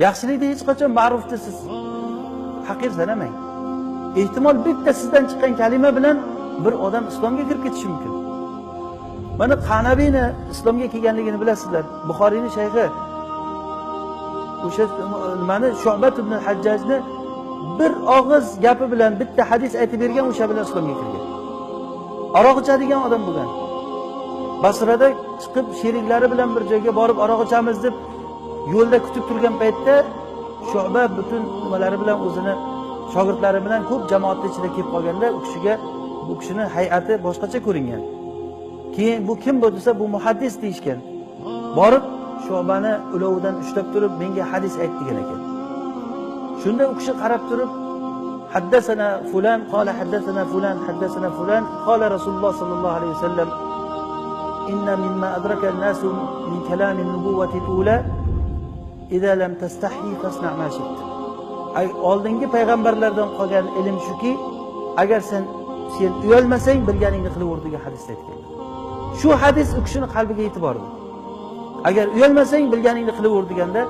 Yaxshilikda hech qachon ma'rufni siz haqir sanamang. Ehtimol bitta sizdan chiqqan kalima bilan bir odam islomga kirib ketishi mumkin. Mana Qanabiyni islomga kelganligini bilasizlar. Buxoriyning shayxi o'sha nimani Shu'bat ibn Hajjajni bir og'iz gapi bilan bitta hadis aytib bergan, o'sha bilan islomga kirgan. Aroq ichadigan odam bo'lgan. Basrada chiqib sheriklari bilan bir joyga borib aroq ichamiz deb yo'lda kutib turgan paytda Shu'ba butun nimalari bilan o'zini shogirdlari bilan ko'p jamoatning ichida kelib qolganda u kishiga bu kishini hay'ati boshqacha ko'ringan. Keyin bu kim bu desa, bu muhaddis deyishgan. Borib Shu'bani ulovidan ushlab turib menga hadis ayt degan ekan. Shunda u kishi qarab turib haddasana fulan qala haddasana fulan haddasana fulan qala Rasululloh sallallohu alayhi vasallam inna mimma adraka an-nasu min kalami an-nubuwwati al-ula idza lam tastahi fasna' ma shi'ta. Ay oldingi payg'ambarlardan qolgan ilm shuki, agar sen uyalmasang bilganingni qilaver degan hadisda aytganlar. Shu hadis u kishining qalbiga yetib bordi. Agar uyalmasang bilganingni qilaver deganda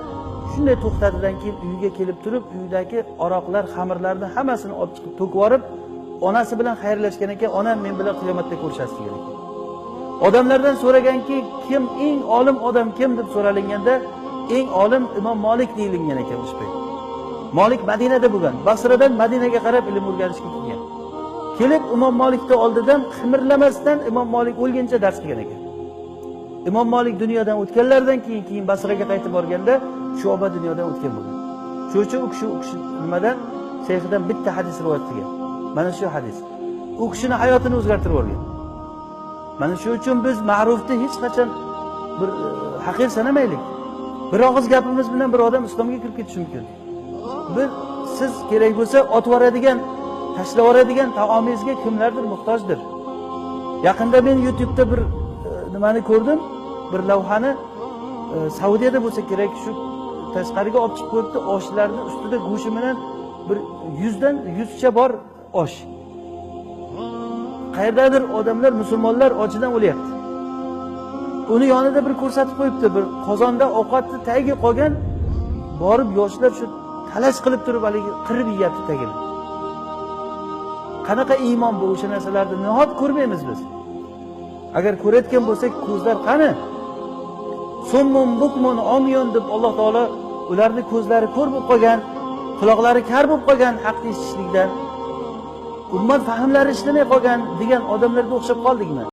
shunday to'xtadidan keyin uyiga kelib turib, uydagi aroqlar, xamirlarni hammasini olib chiqib to'kib yuborib, onasi bilan xayrlashgan ekan, onam men bilan qiyomatda ko'rishasiz degan ekan. Odamlardan so'raganki, kim eng olim odam kim deb so'ralinganda, eng olim Imom Malik deyilgan ekan o'sha payt. Malik Madinada bo'lgan, Basradan Madinaga qarab ilm o'rganishga kelgan. Kelib Imom Malikning oldidan qimirlamasdan Imom Malik o'lguncha dars qilgan ekan. Imom Malik dunyodan o'tganlaridan keyin Basraga qaytib borganda Shu'ba dunyodan o'tgan bo'lgan. Shuning uchun u kishi nimadan shayxidan bitta hadis rivoyat qilgan. Mana shu hadis u kishining hayotini o'zgartirib yuborgan. Mana shu uchun biz ma'rufni hech qachon bir haqir sanamaylik. Bir og'iz gapimiz bilan bir odam islomga kirib ketishi mumkin. Bir siz kerak bo'lsa otib yuboradigan, tashlab yuboradigan taomingizga kimlardir muhtojdir. Yaqinda men YouTube'da bir nimani ko'rdim, bir lavhani, Saudiyada bo'lsa kerak, shu tashqariga olib chiqib qo'yibdi, oshlarni ustida go'shti bilan bir 100dan 100cha bor osh. Qayerdadir odamlar, musulmonlar ochidan o'lyapti. Uni yonida bir ko'rsatib qo'yibdi, bir qozonda ovqatni tagi qolgan, borib yoshlar shu talash qilib turib haligi qirib yeyapti tagini. Qanaqa iymon bu? O'sha narsalarni nihot ko'rmaymiz biz. Agar ko'rayotgan bo'lsak, ko'zlar qani? Summun bukmun umyun deb Alloh taolo ularni ko'zlari ko'r bo'lib qolgan, quloqlari kar bo'lib qolgan haqni eshitishlikdan, umuman fahmlari ishlamay qolgan degan odamlarga o'xshab qoldikmi?